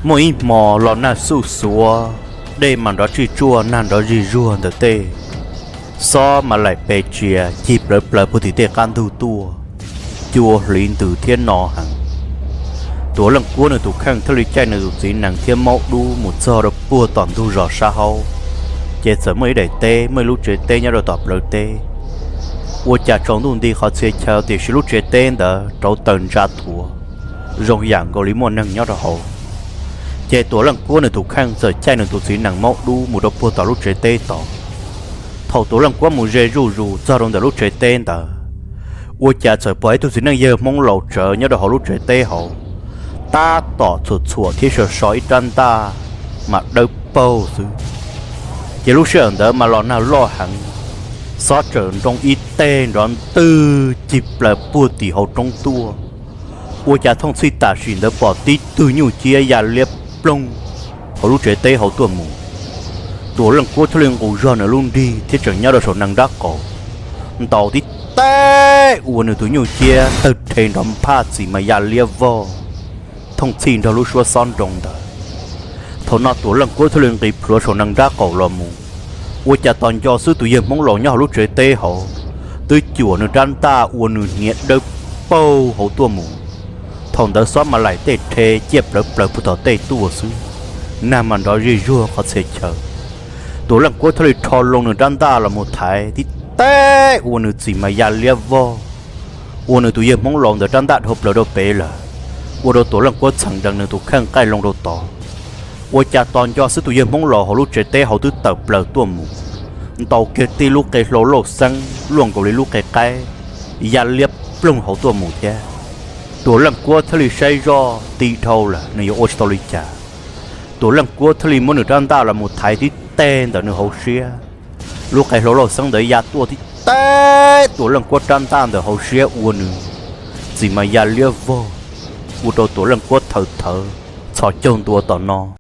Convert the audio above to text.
Muaj ib hmo los nag xuj xuav, dej mas nrov tsij tsuaj nag nrov zig zuag ntawm tej, xob mas laim pes tsias cig plawv plaws puag tim tej qab ntug tuaj, cua hliv ntws thiab no heev. Tuam Leej Kuab nws tus kheej thiaj li caij nws tus txiv nees thiab maub dub mus txog rau puag tom ntug zos sab haub, ces txawm muaj ib daim teb, muaj ib lub tsev teb nyob rau tom plawv teb. Ua cas tsaus ntuj nti qhov txhia chaw tiam sis lub tsev teb ntawd rauv taws ntsa thuav, zoo yam nkaus li muaj neeg nyob rau hauv. Ces Tuam Leej Kuab nws tus kheej txawm caij nws tus txiv nees maub dub mus rau puag tom lub tsev teb tod. Thaum Tuam Leej Kuab mus ze zuj zus txog rau ntawm lub tsev teb ntawd, ua cas txawm pom ib tug txiv neej yawg Hmoob laus tsawv nyob rau hauv lub tsev teb hauv, tab tom txhuam txhuam thiab so so ib rab ntaj mas dawb paug xwb. Ces lub sij hawm ntawd mas los nag loj heev, xob tsaws nroo ib teg nrov ntwg cig plaws puag tim hauv roob tuaj. Ua cas thooj txhij tam sim ntawd pom tib tug nyuj ciab ya liab ploog hauv lub tsev teb hauv tuaj mus. Tuam Leej Kuab thiaj li nqus zog nws lub nrig thiab tseem nyob rau saum nees nrab qaum, ntaus tib teg ua nws tus nyuj ciab tawg rhe nrov nphaj txim mas ya liab vog, thooj txhij nrog lub suab xob nroo ntawd. Thaum no Tuam Leej Kuab thiaj li nqis plhuav saum nees nrab qaum los mus, ua cas tos nco xwb tus yawg Hmoob laus nyob hauv lub tsev teb hauv twb cuam nws rab ntaj ua nws hniav dawb paug hauv tuaj mus. Thaum ntawd xob mas laim tej rhe ciaj plawv plaws puag tom tej tuaj xwb, nag mas nrov zig zuag qhov txhia chaw. Tuam Leej Kuab thiaj li rho loo nws rab ntaj los mus thaiv tib teg ua nws txim mas ya liab vog, ua nws tus yawg Hmoob laus ntawd rab ntaj dhau plaws rau pem lawm, ua rau Tuam Leej Kuab txheem dees nws tus kheej qaij loo rau tod. Ua cas tos nco xwb tus yawg Hmoob laus hauv lub tsev teb hauv twb tawm plaws tuaj mus, ntaus kiag tib lub qe hlau lauj xeeb luaj nkaus li lub qe qaib, ya liab ploog hauv tuaj mus thiab. Tuam Leej Kuab thiaj li saib zoj ti dhau lawm nws yuav ua tsis tau li cas. Tuam Leej Kuab thiaj li muab nws rab ntaj los mus thaiv tib teg ntawm nws hauv siab. Lub qe hlau lauj xeeb ntawd ya tuaj tib teg Tuam Leej Kuab rab ntaj ntawm hauv siab ua nws txim mas ya liab vog, ua rau Tuam Leej Kuab thawv thawv txhos caug ntua tom no.